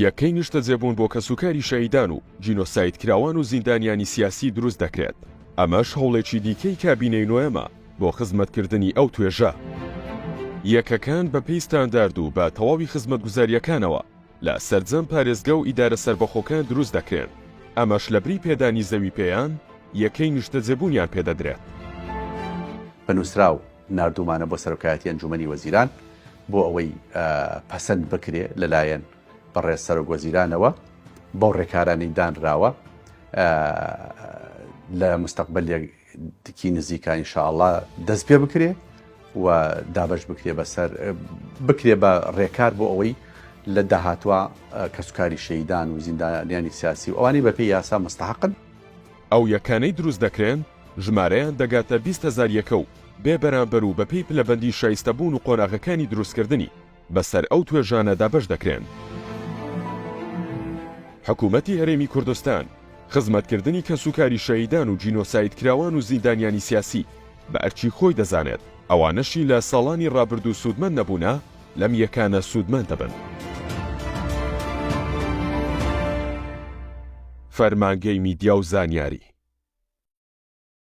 یەکەی نیشتەجێبوون بۆ کەسوکاری شەهیدان و جینۆسایدکراوان و زیندانیانی سیاسی دروست دەکرێت، ئەمەش هەوڵێکی دیکەی کابینەی نۆیەمە بۆ خزمەتکردنی ئەو توێژە. یەکەکان بەپێی ستاندارد و بە تەواوی خزمەتگوزارییەکانەوە لە سەرجەم پارێزگا و ئیدارە سەربەخۆکان دروست دەکرێن، ئەمەش لەبری پێدانی زەوی پێیان، یەکەی نیشتەجێبوونیان پێدەدرێت. بە نووسراو ناردوومانە بۆ سەرۆکایەتی ئەنجوومەنی وەزیران بۆ ئەوەی پەسەند بکرێ لەلایەن بەڕێز سەرۆک وەزیرانەوە بەو ڕێکارانەی دانراوە لە مستەقبەلێکی نزیکا ان شاء اللە دەست پێ بکرێ و دابەش بکرێ بەسەر بکرێ بە ڕێکار بۆ ئەوەی لە داهاتوە کەسوکاری شەیدان و زیندانیانی سیاسی و ئەوانەی بەپێی یاسا مستحقن. ئەو یەکانەی دروست دەکرێن ژمارەیان دەگاتە 20 هەزار یەکە و بێ بەرامبەر و بەپێی پلەبەندی شایستەبوون و قۆناغەکانی دروستکردنی بەسەر ئەو توێژانە دابەش دەکرێن. حکومەتی هەرێمی کوردستان خزمەتکردنی کەسوکاری شەهیدان و جینۆسایدکراوان و زیندانیانی سیاسی بە ئەرکی خۆی دەزانێت، ئەوانەشی لە ساڵانی ڕابردوو سوودمەند نەبوونە لەم یەکانە سوودمەند دەبن. فەرمانگەی میدیا و زانیاری.